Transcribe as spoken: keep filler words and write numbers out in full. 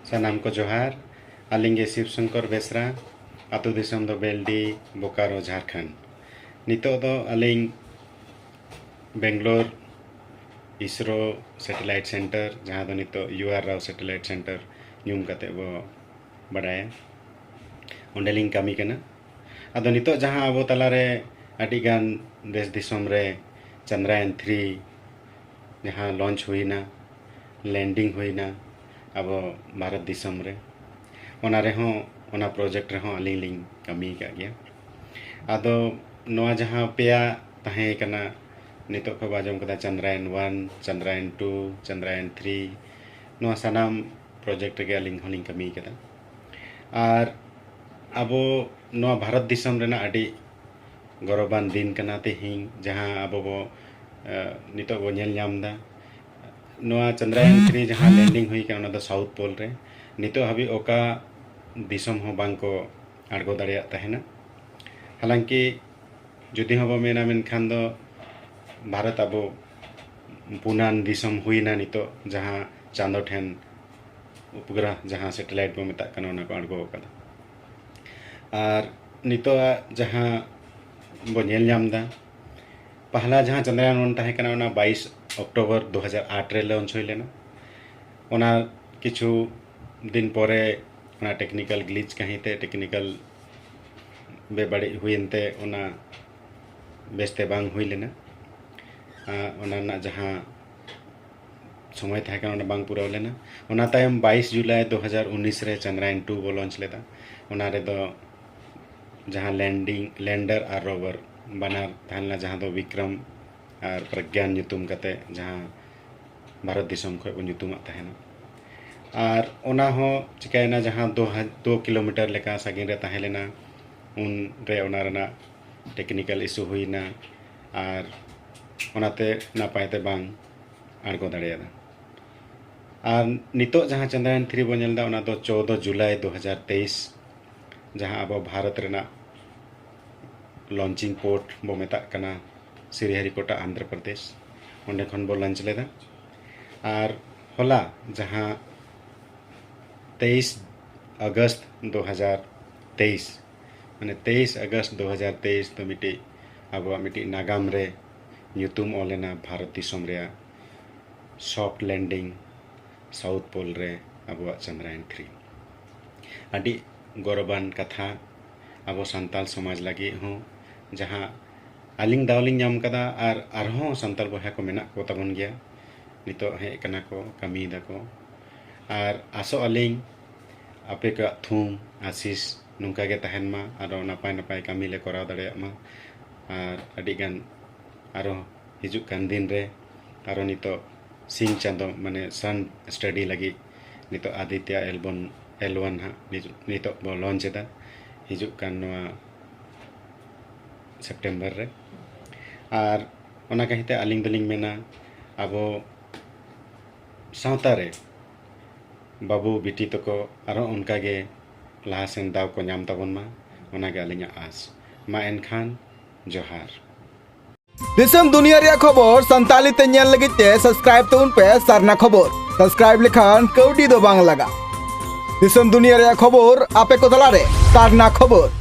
ᱥᱟᱱᱟᱢ ᱠᱚ ᱡᱚᱦᱟᱨ᱾ ᱟᱹᱞᱤᱧ ᱜᱮ ᱥᱤᱵ ᱥᱚᱝᱠᱚᱨ ᱵᱮᱥᱨᱟ᱾ ᱟᱹᱛᱩ ᱫᱤᱥᱚᱢ ᱫᱚ ᱵᱮᱞᱰᱤ, ᱵᱳᱠᱟᱨᱳ, ᱡᱷᱟᱲᱠᱷᱚᱸᱰ᱾ ᱱᱤᱛᱚᱜ ᱫᱚ ᱟᱹᱞᱤᱧ ᱵᱮᱝᱜᱟᱞᱳᱨ ᱤᱥᱨᱳ ᱥᱮᱴᱮᱞᱟᱭᱤᱴ ᱥᱮᱱᱴᱟᱨ, ᱡᱟᱦᱟᱸ ᱫᱚ ᱱᱤᱛᱚᱜ ᱭᱩ ᱟᱨ ᱨᱟᱣ ᱥᱮᱴᱮᱞᱟᱭᱤᱴ ᱥᱮᱱᱴᱟᱨ ᱧᱩᱢ ᱠᱟᱛᱮ ᱵᱚ ᱵᱟᱰᱟᱭᱟ, ᱚᱸᱰᱮᱞᱤᱧ ᱠᱟᱹᱢᱤ ᱠᱟᱱᱟ᱾ ᱟᱫᱚ ᱱᱤᱛᱚᱜ ᱡᱟᱦᱟᱸ ᱟᱵᱚ ᱛᱟᱞᱟᱨᱮ ᱟᱹᱰᱤᱜᱟᱱ ᱫᱮᱥ ᱫᱤᱥᱚᱢ ᱨᱮ ᱪᱟᱱᱫᱨᱟᱭᱟᱱ ᱛᱷᱨᱤ ᱡᱟᱦᱟᱸ ᱞᱚᱧᱪ ᱦᱩᱭᱱᱟ, ᱞᱮᱱᱰᱤᱝ ᱦᱩᱭᱱᱟ ᱟᱵᱚ ᱵᱷᱟᱨᱚᱛ ᱫᱤᱥᱚᱢ ᱨᱮ, ᱚᱱᱟ ᱨᱮᱦᱚᱸ, ᱚᱱᱟ ᱯᱨᱚᱡᱮᱠᱴ ᱨᱮᱦᱚᱸ ᱟᱹᱞᱤᱧ ᱞᱤᱧ ᱠᱟᱹᱢᱤ ᱟᱠᱟᱫ ᱜᱮᱭᱟ᱾ ᱟᱫᱚ ᱱᱚᱣᱟ ᱡᱟᱦᱟᱸ ᱯᱮᱭᱟ ᱛᱟᱦᱮᱸ ᱠᱟᱱᱟ, ᱱᱤᱛᱚᱜ ᱠᱷᱚᱱ ᱵᱚ ᱟᱸᱡᱚᱢ ᱠᱟᱫᱟ, ᱪᱟᱱᱫᱨᱟᱭᱟᱱ ᱚᱣᱟᱱ, ᱪᱟᱱᱫᱨᱟᱭᱟᱱ ᱴᱩ, ᱪᱟᱱᱫᱨᱟᱭᱟᱱ ᱛᱷᱨᱤ, ᱱᱚᱣᱟ ᱥᱟᱱᱟᱢ ᱯᱨᱚᱡᱮᱠᱴ ᱨᱮᱜᱮ ᱟᱹᱞᱤᱧ ᱦᱚᱸᱞᱤᱧ ᱠᱟᱹᱢᱤ ᱠᱟᱫᱟ᱾ ᱟᱨ ᱟᱵᱚ ᱱᱚᱣᱟ ᱵᱷᱟᱨᱚᱛ ᱫᱤᱥᱚᱢ ᱨᱮᱱᱟᱜ ᱟᱹᱰᱤ ᱜᱚᱨᱚᱵᱟᱱ ᱫᱤᱱ ᱠᱟᱱᱟ ᱛᱮᱦᱮᱧ, ᱡᱟᱦᱟᱸ ᱟᱵᱚ ᱵᱚ, ᱮ, ᱱᱤᱛᱚᱜ ᱵᱚ ᱧᱮᱞ ᱧᱟᱢ ᱮᱫᱟ᱾ ᱱᱚᱣᱟ ᱪᱟᱱᱫᱨᱟᱭᱟᱱ ᱛᱷᱨᱤ ᱡᱟᱦᱟᱸ ᱞᱮᱱᱰᱤᱝ ᱦᱩᱭ ᱠᱟᱱᱟ, ᱚᱱᱟ ᱫᱚ ᱥᱟᱣᱩᱛᱷ ᱯᱳᱞ ᱨᱮ᱾ ᱱᱤᱛᱚᱜ ᱦᱟᱹᱵᱤᱡ ᱚᱠᱟ ᱫᱤᱥᱚᱢ ᱦᱚᱸ ᱵᱟᱝ ᱠᱚ ᱟᱬᱜᱚ ᱫᱟᱲᱮᱭᱟᱜ ᱛᱟᱦᱮᱱᱟ᱾ ᱦᱟᱞᱟᱝᱠᱤ ᱡᱩᱫᱤ ᱦᱚᱸ ᱵᱚ ᱢᱮᱱᱟ, ᱢᱮᱱᱠᱷᱟᱱ ᱫᱚ ᱵᱷᱟᱨᱚᱛ ᱟᱵᱚ ᱯᱩᱱᱟᱱ ᱫᱤᱥᱚᱢ ᱦᱩᱭᱱᱟ ᱱᱤᱛᱚᱜ, ᱡᱟᱦᱟᱸ ᱪᱟᱸᱫᱚ ᱴᱷᱮᱱ ᱩᱯᱜᱨᱟᱦ, ᱡᱟᱦᱟᱸ ᱥᱮᱴᱮᱞᱟᱭᱤᱴ ᱵᱚ ᱢᱮᱛᱟᱜ ᱠᱟᱱᱟ, ᱚᱱᱟ ᱠᱚ ᱟᱬᱜᱚ ᱟᱠᱟᱫᱟ᱾ ᱟᱨ ᱱᱤᱛᱚᱜᱟᱜ ᱡᱟᱦᱟᱸ ᱵᱚ ᱧᱮᱞ ᱧᱟᱢ ᱮᱫᱟ, ᱯᱟᱦᱞᱟ ᱡᱟᱦᱟᱸ ᱪᱟᱱᱫᱨᱟᱭᱟᱱ ᱚᱣᱟᱱ ᱛᱟᱦᱮᱸ ᱠᱟᱱᱟ, ᱚᱱᱟ ᱵᱟᱭᱤᱥ ᱚᱠᱴᱳᱵᱚᱨ ᱫᱩ ᱦᱟᱡᱟᱨ ᱟᱴ ᱨᱮ ᱞᱚᱧᱪ ᱦᱩᱭ ᱞᱮᱱᱟ᱾ ᱚᱱᱟ ᱠᱤᱪᱷᱩ ᱫᱤᱱ ᱯᱚᱨᱮ ᱚᱱᱟ ᱴᱮᱠᱱᱤᱠᱮᱞ ᱜᱞᱤᱪ ᱠᱟᱹᱦᱤᱛᱮ, ᱴᱮᱠᱱᱤᱠᱮᱞ ᱵᱮᱵᱟᱹᱲᱤᱡ ᱦᱩᱭᱮᱱ ᱛᱮ, ᱚᱱᱟ ᱵᱮᱥᱛᱮ ᱵᱟᱝ ᱦᱩᱭ ᱞᱮᱱᱟ᱾ ᱟᱨ ᱚᱱᱟ ᱨᱮᱱᱟᱜ ᱡᱟᱦᱟᱸ ᱥᱚᱢᱚᱭ ᱛᱟᱦᱮᱸ ᱠᱟᱱᱟ, ᱚᱱᱟ ᱵᱟᱝ ᱯᱩᱨᱟᱹᱣ ᱞᱮᱱᱟ᱾ ᱚᱱᱟ ᱛᱟᱭᱚᱢ ᱵᱟᱭᱤᱥ ᱡᱩᱞᱟᱭ ᱫᱩ ᱦᱟᱡᱟᱨ ᱩᱱᱤᱥ ᱨᱮ ᱪᱟᱱᱫᱨᱟᱭᱟᱱ ᱴᱩ ᱵᱚ ᱞᱚᱧᱪ ᱞᱮᱫᱟ᱾ ᱚᱱᱟ ᱨᱮᱫᱚ ᱡᱟᱦᱟᱸ ᱞᱮᱱᱰᱤᱝ, ᱞᱮᱱᱰᱟᱨ ᱟᱨ ᱨᱳᱵᱷᱟᱨ ᱵᱟᱱᱟᱨ ᱛᱟᱦᱮᱸ ᱞᱮᱱᱟ, ᱡᱟᱦᱟᱸ ᱫᱚ ᱵᱤᱠᱨᱚᱢ ᱟᱨ ᱯᱨᱚᱜᱽᱜᱟᱱ ᱧᱩᱛᱩᱢ ᱠᱟᱛᱮ ᱡᱟᱦᱟᱸ ᱵᱷᱟᱨᱚᱛ ᱫᱤᱥᱚᱢ ᱠᱷᱚᱱ ᱵᱚᱱ ᱧᱩᱛᱩᱢᱟᱜ ᱛᱟᱦᱮᱱᱟ᱾ ᱟᱨ ᱚᱱᱟ ᱦᱚᱸ ᱪᱤᱠᱟᱹᱭᱮᱱᱟ, ᱡᱟᱦᱟᱸ ᱫᱩ ᱦᱟ-, ᱫᱩ ᱠᱤᱞᱳᱢᱤᱴᱟᱨ ᱞᱮᱠᱟ ᱥᱟᱺᱜᱤᱧ ᱨᱮ ᱛᱟᱦᱮᱸ ᱞᱮᱱᱟ, ᱩᱱ ᱨᱮ ᱚᱱᱟ ᱨᱮᱱᱟᱜ ᱴᱮᱠᱱᱤᱠᱮᱞ ᱤᱥᱩ ᱦᱩᱭᱱᱟ ᱟᱨ ᱚᱱᱟᱛᱮ ᱱᱟᱯᱟᱭ ᱛᱮ ᱵᱟᱝ ᱟᱬᱜᱚ ᱫᱟᱲᱮᱭᱟᱫᱟ᱾ ᱟᱨ ᱱᱤᱛᱚᱜ ᱡᱟᱦᱟᱸ ᱪᱟᱱᱫᱨᱟᱭᱟᱱ ᱛᱷᱨᱤ ᱵᱚ ᱧᱮᱞ ᱮᱫᱟ, ᱚᱱᱟ ᱫᱚ ᱪᱳᱫᱚ ᱡᱩᱞᱟᱭ ᱫᱩ ᱦᱟᱡᱟᱨ ᱛᱮᱭᱤᱥ, ᱡᱟᱦᱟᱸ ᱟᱵᱚ ᱵᱷᱟᱨᱚᱛ ᱨᱮᱱᱟᱜ ᱞᱚᱧᱪᱤᱝ ᱯᱳᱨᱴ ᱵᱚ ᱢᱮᱛᱟᱜ ᱠᱟᱱᱟ ᱥᱨᱤᱦᱚᱨᱤᱠᱳᱴᱟ, ᱟᱱᱫᱷᱨᱚ ᱯᱨᱚᱫᱮᱥ, ᱚᱸᱰᱮ ᱠᱷᱚᱱ ᱵᱚ ᱞᱚᱧᱪ ᱞᱮᱫᱟ᱾ ᱟᱨ ᱦᱚᱞᱟ ᱡᱟᱦᱟᱸ ᱛᱮᱭᱤᱥ ᱟᱜᱚᱥᱴ ᱫᱩ ᱦᱟᱡᱟᱨ ᱛᱮᱭᱤᱥ, ᱢᱟᱱᱮ ᱛᱮᱭᱤᱥ ᱟᱜᱚᱥᱴ ᱫᱩ ᱦᱟᱡᱟᱨ ᱛᱮᱭᱤᱥ ᱫᱚ ᱢᱤᱫᱴᱤᱡ ᱟᱵᱚᱣᱟᱜ ᱢᱤᱫᱴᱤᱡ ᱱᱟᱜᱟᱢ ᱨᱮ ᱧᱩᱛᱩᱢ ᱚᱞ ᱮᱱᱟ ᱵᱷᱟᱨᱚᱛ ᱫᱤᱥᱚᱢ ᱨᱮᱭᱟᱜ ᱥᱚᱯᱷᱴ ᱞᱮᱱᱰᱤᱝ ᱥᱟᱣᱩᱛᱷ ᱯᱳᱞ ᱨᱮ ᱟᱵᱚᱣᱟᱜ ᱪᱟᱸᱫᱽᱨᱟᱭᱟᱱ ᱛᱷᱨᱤ᱾ ᱟᱹᱰᱤ ᱜᱚᱨᱚᱵᱟᱱ ᱠᱟᱛᱷᱟ ᱟᱵᱚ ᱥᱟᱱᱛᱟᱞ ᱥᱚᱢᱟᱡᱽ ᱞᱟᱹᱜᱤᱫ ᱦᱚᱸ, ᱡᱟᱦᱟᱸ ᱟᱹᱞᱤᱧ ᱫᱟᱣ ᱞᱤᱧ ᱧᱟᱢ ᱠᱟᱫᱟ ᱟᱨ ᱟᱨᱦᱚᱸ ᱥᱟᱱᱛᱟᱲ ᱵᱚᱭᱦᱟ ᱠᱚ ᱢᱮᱱᱟᱜ ᱠᱚ ᱛᱟᱵᱚᱱ ᱜᱮᱭᱟ, ᱱᱤᱛᱚᱜ ᱦᱮᱡ ᱠᱟᱱᱟ ᱠᱚ, ᱠᱟᱹᱢᱤᱭ ᱫᱟᱠᱚ᱾ ᱟᱨ ᱟᱥᱚᱜ ᱟᱹᱞᱤᱧ ᱟᱯᱮ ᱠᱚᱣᱟᱜ ᱛᱷᱩᱢ ᱟᱥᱤᱥ ᱱᱚᱝᱠᱟ ᱜᱮ ᱛᱟᱦᱮᱱ ᱢᱟ, ᱟᱨᱚ ᱱᱟᱯᱟᱭ ᱱᱟᱯᱟᱭ ᱠᱟᱹᱢᱤ ᱞᱮ ᱠᱚᱨᱟᱣ ᱫᱟᱲᱮᱭᱟᱜ ᱢᱟ᱾ ᱟᱨ ᱟᱹᱰᱤ ᱜᱟᱱ ᱟᱨᱚ ᱦᱤᱡᱩᱜ ᱠᱟᱱ ᱫᱤᱱ ᱨᱮ ᱟᱨᱚ ᱱᱤᱛᱚᱜ ᱥᱤᱧ ᱪᱟᱸᱫᱚ, ᱢᱟᱱᱮ ᱥᱟᱱ ᱥᱴᱟᱰᱤ ᱞᱟᱹᱜᱤᱫ ᱱᱤᱛᱚᱜ ᱟᱫᱤᱛᱭᱟ ᱮᱞ ᱵᱚᱱ, ᱮᱞ ᱚᱣᱟᱱ ᱦᱟᱸᱜ ᱱᱤᱛ-, ᱱᱤᱛᱚᱜ ᱵᱚ ᱞᱚᱧᱪ ᱮᱫᱟ ᱦᱤᱡᱩᱜ ᱠᱟᱱ ᱱᱚᱣᱟ ᱥᱮᱯᱴᱮᱢᱵᱚᱨ ᱨᱮ᱾ ᱟᱨ ᱚᱱᱟ ᱠᱟᱹᱦᱤᱛᱮ ᱟᱹᱞᱤᱧ ᱫᱚᱞᱤᱧ ᱢᱮᱱᱟ, ᱟᱵᱚ ᱥᱟᱶᱛᱟ ᱨᱮ ᱵᱟᱹᱵᱩ ᱵᱤᱴᱤ ᱛᱟᱠᱚ ᱟᱨᱦᱚᱸ ᱚᱱᱠᱟ ᱜᱮ ᱞᱟᱦᱟ ᱥᱮᱱ ᱫᱟᱣ ᱠᱚ ᱧᱟᱢ ᱛᱟᱵᱚᱱ ᱢᱟ, ᱚᱱᱟ ᱜᱮ ᱟᱹᱞᱤᱧᱟᱜ ᱟᱥ᱾ ᱢᱟ ᱮᱱᱠᱷᱟᱱ ᱡᱚᱦᱟᱨ᱾ ᱫᱤᱥᱚᱢ ᱫᱩᱱᱤᱭᱟᱹ ᱨᱮᱭᱟᱜ ᱠᱷᱚᱵᱚᱨ ᱥᱟᱱᱛᱟᱲᱤ ᱛᱮ ᱧᱮᱞ ᱞᱟᱹᱜᱤᱫ ᱛᱮ ᱥᱟᱵᱥᱠᱨᱟᱭᱤᱵ ᱛᱟᱵᱚᱱ ᱯᱮ ᱥᱟᱨᱱᱟ ᱠᱷᱚᱵᱚᱨ᱾ ᱥᱟᱵᱥᱠᱨᱟᱭᱤᱵ ᱞᱮᱠᱷᱟᱱ ᱠᱟᱹᱣᱰᱤ ᱫᱚ ᱵᱟᱝ ᱞᱟᱜᱟᱜᱼᱟ᱾ ᱫᱤᱥᱚᱢ ᱫᱩᱱᱤᱭᱟᱹ ᱨᱮᱭᱟᱜ ᱠᱷᱚᱵᱚᱨ ᱟᱯᱮ ᱠᱚ ᱛᱟᱞᱟᱨᱮ ᱥᱟᱨᱱᱟ ᱠᱷᱚᱵᱚᱨ᱾